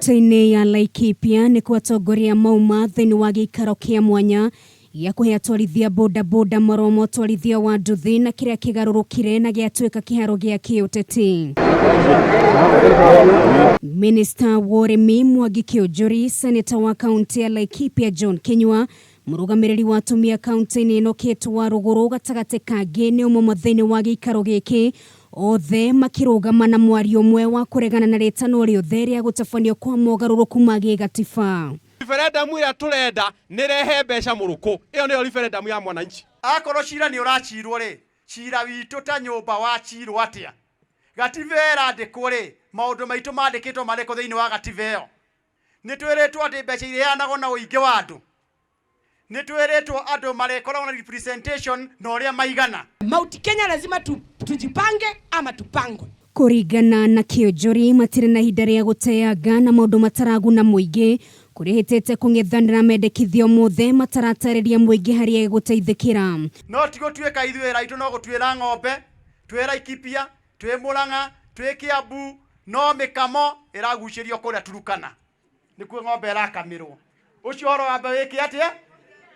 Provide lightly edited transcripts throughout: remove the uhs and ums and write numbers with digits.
Kaunti-inĩ ya Laikipia nĩkuo atongoria mauma thĩinĩ wa gĩikaro kĩa mwanya gĩa kũhe atwarithia bodaboda marũa ma ũtwarithia wa nduthi na kĩrĩa kĩgarũrũkire na gĩatuĩka kĩharo gĩa kĩũteti. Minista wa ũrĩmi Mwangi Kĩũnjũri, seneta wa kaunti ya Laikipia John Kinyua, mũrũgamĩrĩri wa atumia kaunti-inĩ ĩno Kate Warũgũrũ gatagatĩ kangĩ nĩ ũmwe thĩinĩ wa gĩikaro gĩkĩ, othe makĩrũgama na mwario ũmwe wa kũregana na rĩtano rĩothe rĩa gũtabanio kwa mogarũrũku ma gĩgatiba. Referendum ĩrĩa tũrenda nĩ rehe mbeca mũrũkũ, ĩyo nĩyo referendum ya mwananchi. Akorwo cira nĩ ũracirwo rĩ, cira witũ ta nyũmba wacirwo atĩa? Gatiba ĩrandĩkwo rĩ, maũndũ maitũ mandĩkĩtwo marĩkũ thĩinĩ wa gatiba ĩyo? Nĩ twĩrĩtwo atĩ mbeca iheanagwo na ũingĩ wa andũ. Nĩ twĩrĩtwo andũ marĩkoragwo na representation na ũrĩa maigana. Mount Kenya lazima tujipange ama tupangwe. Kũringana na Kĩonjori, matirĩ na ihinda rĩa gũteanga na maũndũ mataraguna mũingĩ kũrĩhĩtĩte kũng'ethanĩra mendekithio mothe mataratarĩria mũingĩ harĩa gũteithĩkĩra. No ti gũtuĩka ithuĩ wĩra witũ no gũtuĩra ng'ombe, twĩ Laikipia, twĩ Murang'a, twĩ Kiambu, no mĩkamo ĩragucĩrio kũrĩa Turukana. Nĩkuo ng'ombe ĩrakamirwo. Ũcio ũhoro wambe wĩke atĩa?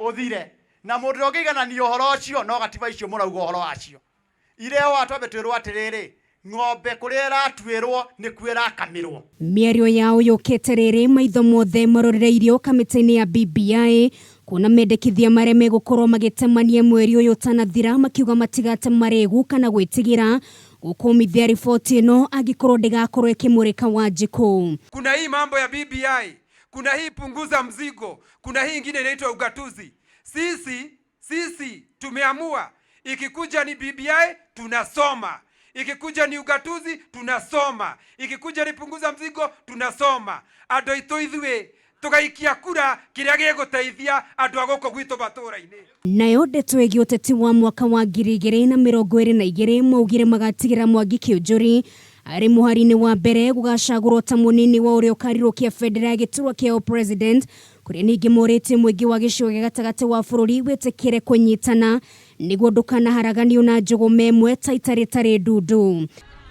Ũthire. Na mũndũ ũrĩa ũngĩiganania ũhoro ũcio no gatiba icio mũrauga ũhoro wacio. Irewa twambe twĩrwo atĩrĩrĩ, ng'ombe kũrĩa ĩratuĩrwo nĩkuo ĩrakamirwo. Mĩario yao yũkĩte rĩrĩ maitho mothe marorereirio kamĩtĩ-inĩ ya BBI kuona mendekithia marĩa megũkorwo magĩtemania mweri ũyũ ũtanathira, makiuga matigate marĩgu kana gwĩtigĩra gũkũmithia riboti ĩno angĩkorwo ndĩgakorwo ĩkĩmũrĩka Wanjikũ. Kuna hii mambo ya BBI, kuna hii punguza mzigo, kuna hii ingine inaitwa ugatuzi. Sisi tumeamua ikikuja ni BBI tunasoma, ikikuja ni ugatuzi tunasoma, ikikuja ni punguza mzigo tunasoma. Andũ aitũ ithuĩ tũgaikia kura kĩrĩa gĩgũteithia andũ a gũkũ gwitũ matũũra-inĩ. Nayo ndeto ĩgiĩ ũteti wa mwaka wa 2022 maugire magatigĩra Mwangi Kĩũnjũri arĩ mũhari-inĩ wa mbere gũgacagũrwo ta mũnini wa ũrĩa ũkarirũkia bendera ya gĩturwa kĩa president, kũrĩa ningĩ morĩtie mũingĩ wa gĩcigo gĩa gatagatĩ wa bũrũri wĩtĩkĩre kũnyitana nĩguo ndũkanaharaganio na njũgũma ĩmwe ta itarĩ ndundu.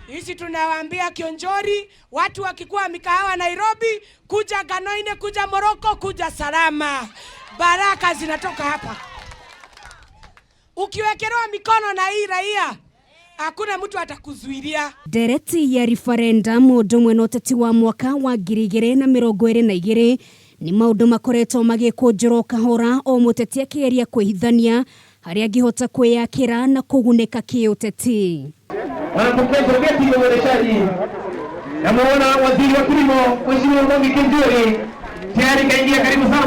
Hizi tunawaambia Kionjori, watu wakikuwa mikahawa Nairobi, kuja Ganoine, kuja Morocco, kuja salama. Baraka zinatoka hapa. Ukiwekelewa mikono na hii raia, hakuna mtu atakuzuilia. Ndereti ya referendum ũndũ ũmwe na ũteti wa mwaka wa 2022 nĩ maũndũ makoretwo magĩkũnjũrwo kahora o mũteti akĩgeria kwĩhithania harĩa angĩhota kwĩyakĩra na kũgunĩka kĩũteti. Wanapokea vyeti vya uendeshaji. Namuona waziri wa kilimo Mheshimiwa Mwangi Kiunjuri tayari kaingia. Karibu sana.